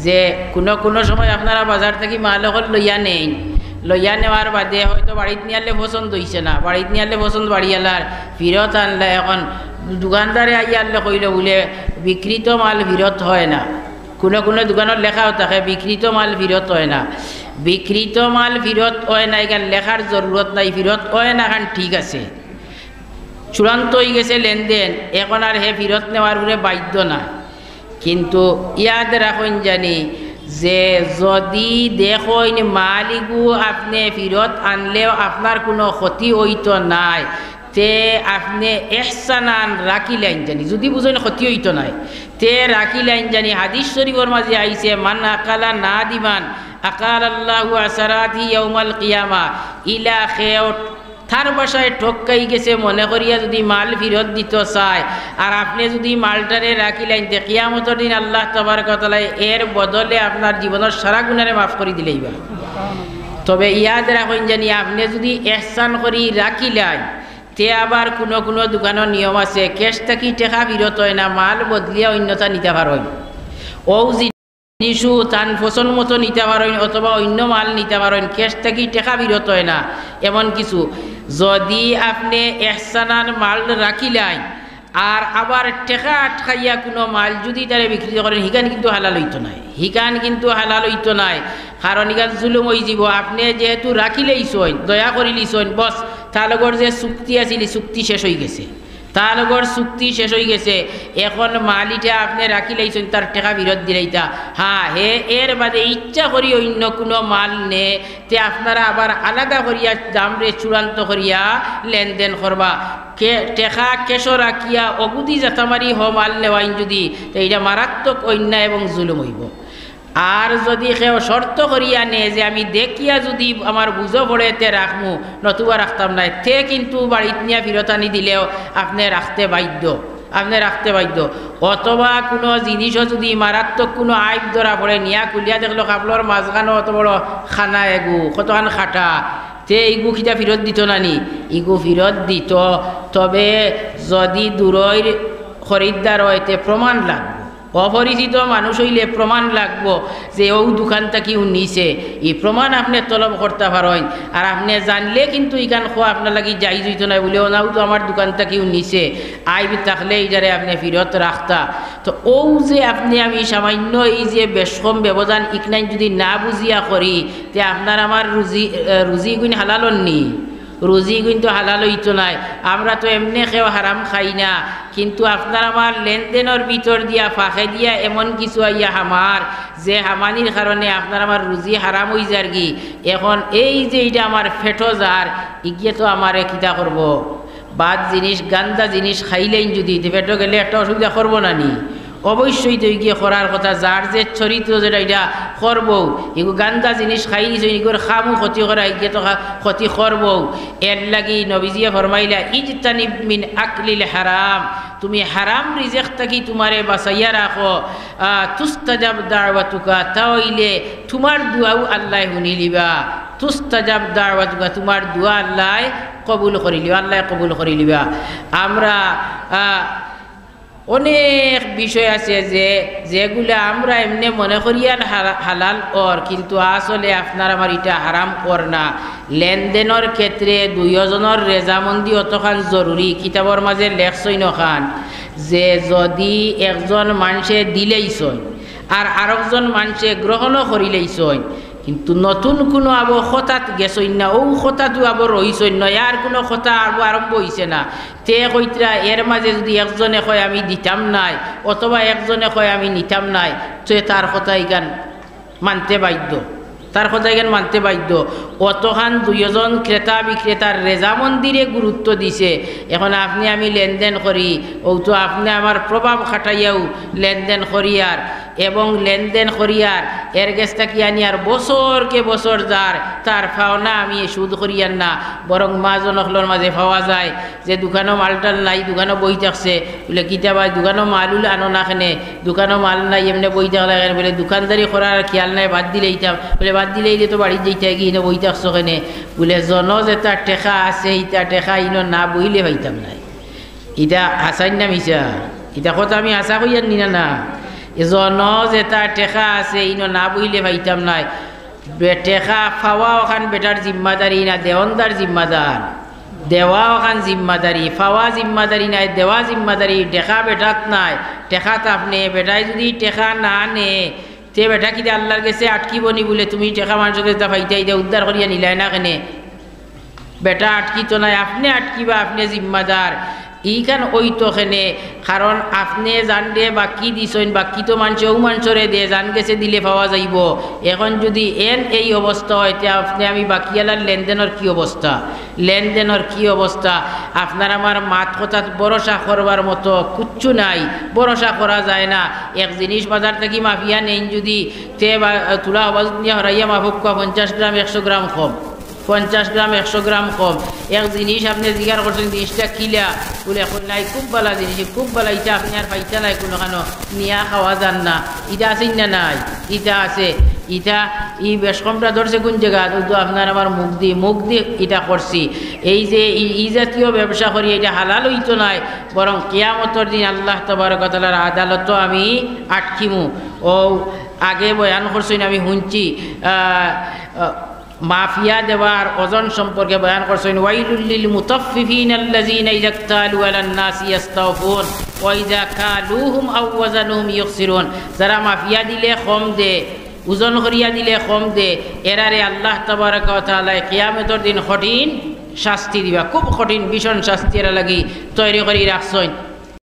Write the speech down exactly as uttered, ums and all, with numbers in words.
যে কুনু কুনু সময় আপনারা বাজার থাকি মাল অকল লইয়া নেইন, লইয়া নেওয়ার বাদে হয়তো বাড়িত নিয়ালে পছন্দ অইছে না, বাড়িত নিয়ালে পছন্দ বাড়িয়ালার, ফিরত আনলা। এখন দোকানদারে আইয়ালে কইলো বুলে, "বিক্রিত মাল ফিরত হয় না।" কুনু কুনু দোকানর লেখাও থাকে, "বিক্রিত মাল ফিরত হয় না।" বিক্রিত মাল ফিরত হয় না, ইখান লেখার জরুরত নাই, ফিরত হয় না, ইখান ঠিক আছে। চূড়ান্ত অইগেছে লেনদেন, এখন আর হে ফিরত নেওয়ার উপরে বাধ্য না। কিন্তু ইয়াদ রাখইন জানি যে যুদি দেখইন মাল ইগু আপনে ফিরত আনলেও আপনার কুনু ক্ষতি অইতো নায়, তে আপনে ইহসানান রাখিলাইন জানি, যুদি বুঝইন ক্ষতি অইতো নায়, তে রাখিলাইন জানি। হাদিস শরীফর মাঝে আইছে, "মান আকালা নাদিমান আকালাল্লাহু আসারাতি ইয়াউমাল কিয়ামা।" ইলা খেও তার বাসায় ঠক খাই গেছে মনে করিয়া যুদি মাল ফিরত দিতো চায়, আর আপনে যুদি মালটারে রাখিলাইন, তে কিয়ামতর দিন আল্লাহ তাবারক ওয়া তাআলায় এর বদলে আপনার জীবনর সারা গুনারে মাফ করি দিলাইবা। তবে ইয়াদ রাখইন জানি, আপনে যুদি ইহসান করি রাখিলাইন, তে আবার কুনু কুনু দোকানর নিয়ম আছে, ক্যাশ থাকি টেকা ফিরত হয় না, মাল বদলিয়া অইন্যতা নিতা পারইন। অউ জিনিসও তান পছন্দ মতো নিতা পারইন অথবা অইন্য মাল নিতা পারইন, ক্যাশ থাকি টেকা ফিরত হয় না। এমন কিছু যুদি আপনে ইহসানান মাল রাখিলাইন, আর আবার টেকা আটকাইয়া কুনু মাল যুদি তারে বিক্রি করইন, হিখান কিন্তু হালাল অইতো নায়, হিখান কিন্তু হালাল অইতো নায়। কারণ ইখান জুলুম অইযিবো। আপনে যেহেতু রাখিলাইছইন, দয়া করিলিছইন, বস, তার লগর যে চুক্তি আছিল, ই চুক্তি শেষ অইগেছে। তার লগর চুক্তি শেষ অইগেছে। এখন মাল ইটা আপনে রাখিলাইছইন, তার টেকা ফিরত দিলাইতা। হ্যাঁ, হে এর বাদে ইচ্ছা করি অইন্য কুনু মাল নে, তে আপনারা আবার আলাদা করিয়া দামরে চূড়ান্ত করিয়া লেনদেন করবা। কে-, টেকা ক্যাশো রাখিয়া অগুদি জাতামারি হ মাল নেওয়াইন যুদি, তে ইটা মারাত্মক অন্যায় এবং জুলুম অইবো। আর যুদি কেউ শর্ত করিয়া নে যে আমি দেখিয়া যুদি আমার বুঝো পড়ে তে রাখমু, নতুবা রাখতাম নায়, তে কিন্তু বাড়িত নিয়া ফিরত আনি দিলেও আপনে রাখতে বাধ্য, আপনে রাখতে বাধ্য। অথবা কুনু জিনিসও যুদি মারাত্মক কুনু আইব ধরা পড়ে, নিয়া খুলিয়া দেখলো কাপড়র মাঝখানো অত বড় খানা এগু, কতখান কাটা, তে ইগু কিতা ফিরত দিতো না নি? ইগু ফিরত দিতো। তবে যুদি দূরইর খরিদ্দার অয়, তে প্রমাণ লাগবো। অপরিচিত মানুষ অইলে প্রমাণ লাগবো যে অউ দোকান থাকিউ নিছে, ই প্রমাণ আপনে তলব করতা পারইন। আর আপনে জানলে কিন্তু ইখান কওয়া আপনার লাগি জাইজ অইতো নায়, বুলে, "অনাউ তো আমার দোকান থাকিউ নিছে, আইব থাকলে ইটারে আপনে ফিরত রাখতা।" তো অউ যে আপনে আমি সামান্য এই যে বেশকম ব্যবধান ইখানাইন যুদি না বুঝিয়া করি, তে আপনার আমার রুজি, আহ, রুজি ইগুইন হালাল অর নি? রুজি ইগুইন তো হালাল অইতো নায়। আমরা তো এমনে কেউ হারাম খাই না, কিন্তু আপনার আমার লেনদেনর ভিতর দিয়া ফাঁকে দিয়া এমন কিছু আইয়া হামার, যে হামানির কারণে আপনার আমার রুজি হারাম অই যারগি। এখন এই যে ইটা আমার পেটো যার, ইগিয়ে তো আমারে কিতা করবো? বাদ জিনিস, গান্দা জিনিস খাইলাইন যুদি, তে পেটো গেলে একটা অসুবিধা করবো না নি? অবশ্যই তো ইগিয়ে করার কথা, যার যে চরিত্র যেটা, ইটা করবো। ইগু গান্দা জিনিস খাইলিছইন, ইগুর কামও ক্ষতি করা, ইগিয়ে তো খা-, ক্ষতি করবো। এর লাগি নবীজিয়ে ফরমাইলা, "ইজতানিব মিন আকলিল হারাম", তুমি হারাম রিজেক থাকি তুমারে বাঁচাইয়া রাখো। আহ, "তুস্তাজাব দাওয়াতুকা", তা অইলে তুমার দোয়াও আল্লায় হুনিলিবা। "তুস্তাজাব দাওয়াতুকা", তুমার দোয়া আল্লায় কবুল করিলিবা, আল্লায় কবুল করিলিবা। আমরা, আহ, অনেক বিষয় আছে যে, যেগুলা আমরা এমনে মনে করিয়ার হালা-, হালাল অর, কিন্তু আসলে আপনার আমার ইটা হারাম অর না। লেনদেনর ক্ষেত্রে দুইওজনর রেজামন্দি অতখান জরুরি। কিতাবর মাঝে লেখছইন অখান যে যুদি একজন মানষে দিলাইছইন আর আরকজন মানষে গ্রহণও করিলাইছইন, কিন্তু নতুন কুনু আবো কথাত গেছইন না, অউ কথাত আবো রইছইন, নয়ার কুনু কথা আবো আরম্ভ অইছে না। তে কইতরা, এর মাঝে যুদি একজনে কয়, "আমি দিতাম নায়", অথবা একজনে কয়, "আমি নিতাম নায়", তে তার কথা ইখান মানতে বাধ্য, তার কথা ইখান মানতে বাধ্য। অতখান দুইওজন ক্রেতা বিক্রেতার রেজামন্দিরে গুরুত্ব দিছে। এখন আপনে আমি লেনদেন করি, অউ তো আপনে আমার প্রভাব খাটাইয়াউ লেনদেন করিয়ার, এবং লেনদেন করিয়ার এর গেছ থাকি আনিয়ার বছরকে বছর যার, তার পাওনা আমি সুদ করিয়ার না, বরং মাহাজন অকলর মাঝে পাওয়া যায় যে দোকানো মালটাল নাই, দোকানো বই থাকছে, বুলে, "কিতা ভাই, দোকানো মালউল আনো না কেনে? দোকানো মাল নাই, এমনে বই থাকলা কেনে?" বুলে, "দোকানদারি করার আর খিয়াল নাই, বাদ দিলাইতাম।" বুলে, "বাদ দিলাইলে তো বাড়িত যাইতায়গি, ইনো বই থাকছো কেনে?" বুলে, "জন যেটা টেকা আছে, ইটা টেকা ইনো না বইলে পাইতাম নায়।" ইটা হাছাইন না মিছা? ইটা কথা আমি হাছা কইয়ার নি না, না? এজন্য যেটা টেকা আছে, ইনো না বইলে পাইতাম নায়। বে-, টেকা পাওয়া অখান বেটার জিম্মাদারি না, দেওয়ানদার জিম্মাদার। দেওয়া অখান জিম্মাদারি, পাওয়া জিম্মাদারি নায়, দেওয়া জিম্মাদারি। টেকা বেটাত নায়, টেকাত আপনে। বেটায় যুদি টেকা না নে, তে বেটা কিতা আল্লার গেছে আটকিবো নি বুলে তুমি টেকা মানষর গেছে পাইতায় দে, উদ্ধার করিয়া নিলায় না কেনে? বেটা আটকিতো নায়, আপনে আটকিবা, আপনে জিম্মাদার। ইখান অইতো কেনে? কারণ আপনে যানরে বাকি দিছইন, বাকি তো মানষে অউ মানষরে দে, যান গেছে দিলে পাওয়া যাইবো। এখন যুদি এন এই অবস্থা অয়, তে আপনে আমি বাকিআলার লেনদেনর কি অবস্থা? লেনদেনর কি অবস্থা? আপনার আমার মাত কথাত ভরসা করবার মতো কুচ্ছু নাই, ভরসা করা যায় না। এক জিনিস বাজার থাকি মাফিয়া নেইন যুদি, তে বা-, তুলা হবা যুদি নিয়া হরাইয়া মাফুক্কা পঞ্চাশ গ্রাম, একশো গ্রাম কম, পঞ্চাশ গ্রাম, একশো গ্রাম কম। এক জিনিস আপনে জিকার করছইন, জিনিসটা কিলা? বুলে, "কই নাই, খুব বালা জিনিস, খুব বালা, ইটা আপনে আর পাইতা নায় কুনুখানো, নিয়া খাওয়া যার না।" ইটা আছে না নাই? ইটা আছে। ইটা, ই বেশ কমটা ধরছে কুন জাগাত? অউ তো আপনার আমার মুখ দি, মুখ দি ইটা করছি। এই যে ই, ই জাতীয় ব্যবসা করি, ইটা হালাল অইতো নায়, বরং কিয়ামতর দিন আল্লাহ তাবারক ওয়া তাআলার আদালতো আমি আটকিমু। অউ আগে বয়ান করছইন, আমি হুনছি, আহ, আহ, মাফিয়া দেওয়ার ওজন সম্পর্কে বয়ান করছইন, "ওয়াইলুল লিল মুতাফফিফিন আল্লাযীনা ইযা ইক্তালু আলান নাসি ইয়াস্তাওফুন ওয়া ইযা কালুহুম আও ওয়াজানুহুম ইউখসিরুন।" যারা মাফিয়া দিলে কম দে, ওজন করিয়া দিলে কম দে, এরারে আল্লাহ তাবারাকা ওয়া তাআলায় কিয়ামতর দিন কঠিন শাস্তি দিবা, খুব কঠিন ভীষণ শাস্তি এরার লাগি তৈরি করি রাখছইন।